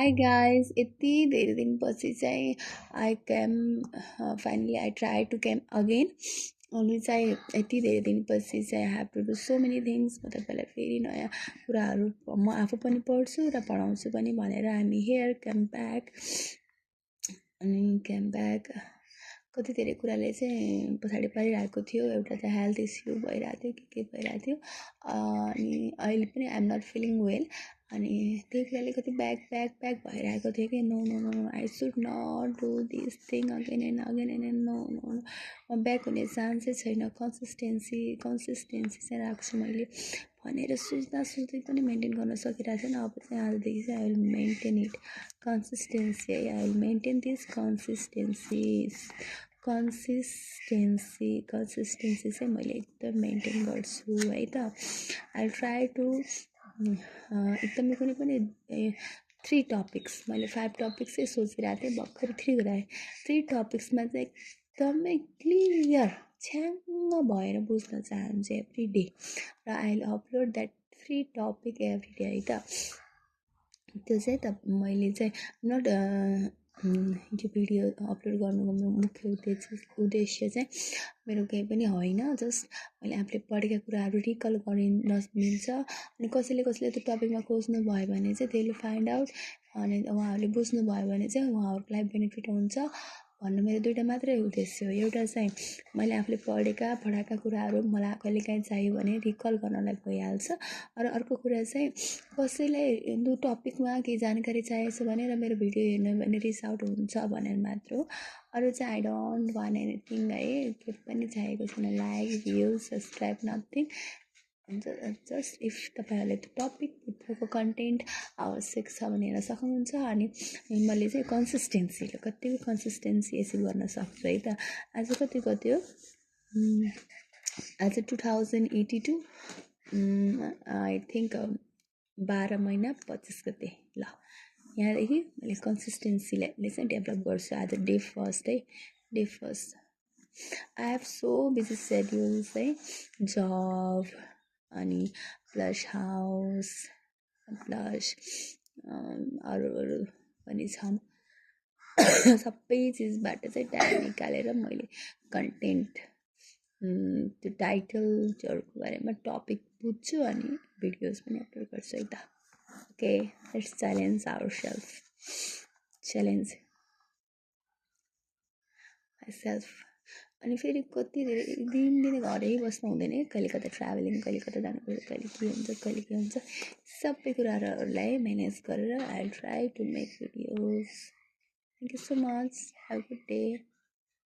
Hi guys, यति धेरै दिनपछि चाहिँ I came finally I tried to came again. अनि चाहिँ यति धेरै दिनपछि चाहिँ I have to do so many things. म तपाईँलाई फेरि नयाँ कुराहरू म आफू पनि पढ्छु र पढाउँछु पनि भनेर हामी here came back अनि came back कति धेरै कुराले चाहिँ पछाडि परिरहेको थियो एउटा त हेल्थ इस्यु भइरहेको थियो के भइरहेको थियो अनि अहिले पनि I am not feeling well अनि त्यही कुराले कति ब्याक भइरहेको थियो कि no no no I should not do this thing again and no no no म ब्याक हुने चान्सै छैन कन्सिस्टेन्सी चाहिँ राख्छु मैले भनेर सोच्दै पनि मेन्टेन गर्न सकिरहेको छैन अब चाहिँ आजदेखि चाहिँ I will maintain it consistency I will maintain this consistency चाहिँ मैले एकदम मेन्टेन गर्छु है त आई ट्राई टु एकदमै कुनै पनि 3 टपिक्स मैले 5 टपिक्स चाहिँ सोचिरहेको थिएँ भर्खर 3 गराएँ 3 टपिक्समा चाहिँ एकदमै क्लियर छ्याङ्ग भएर बुझ्न चाहन्छु एभ्री डे र I will upload that 3 topic every day है त त्यो चाहिँ त मैले चाहिँ नट यो भिडियो अपलोड गर्नुको मुख्य उद्देश्य चाहिँ मेरो केही पनि होइन जस्ट मैले आफूले पढेका कुराहरू रिकल गरिन मिल्छ अनि कसैले त्यो टपिकमा खोज्नु भयो भने चाहिँ त्यसले फाइन्ड आउट अनि उहाँहरूले बुझ्नु भयो भने चाहिँ उहाँहरूको लागि बेनिफिट हुन्छ भन्नु मेरो दुईवटा मात्रै उद्देश्य हो एउटा चाहिँ मैले आफूले पढाएका कुराहरू मलाई कहिलेकाहीँ चाहियो भने रिकल गर्नलाई भइहाल्छ र अर्को कुरा चाहिँ कसैलाई त्यो टपिकमा केही जानकारी चाहिएको छ भने र मेरो भिडियो हेर्नु भने रिच आउट हुन्छ भनेर मात्र हो अरू चाहिँ आई डोन्ट वान एनिथिङ है के पनि चाहिएको छैन like view subscribe nothing just if तपाईँहरूले त्यो टपिकभित्रको कन्टेन्ट आवश्यक छ भने हेर्न सक्नुहुन्छ अनि मैले चाहिँ कन्सिस्टेन्सीले कतिको कन्सिस्टेन्सी एचिभ गर्न सक्छु है त आज कति हो आज 2082 आई थिङ्क 12 महिना 25 गते ल यहाँदेखि मैले कन्सिस्टेन्सीले चाहिँ डेभलप गर्छु आज day first I have so busy schedules है जब अनि प्लस हाउस प्लस अरू पनि छन् सबै चिजबाट चाहिँ टाइम निकालेर मैले कन्टेन्ट त्यो टाइटलहरूको बारेमा टपिक बुझ्छु अनि भिडियोज पनि अपलोड गर्छु है त ओके लेट्स च्यालेन्ज माइसेल्फ अनि फेरि कति धेरै दिन घरै बस्नु हुँदैन कहिले कता ट्राभलिङ कहिले कता जानुपर्छ कहिले के हुन्छ सबै कुराहरूलाई म्यानेज गरेर I try to make videos thank you so much have a good day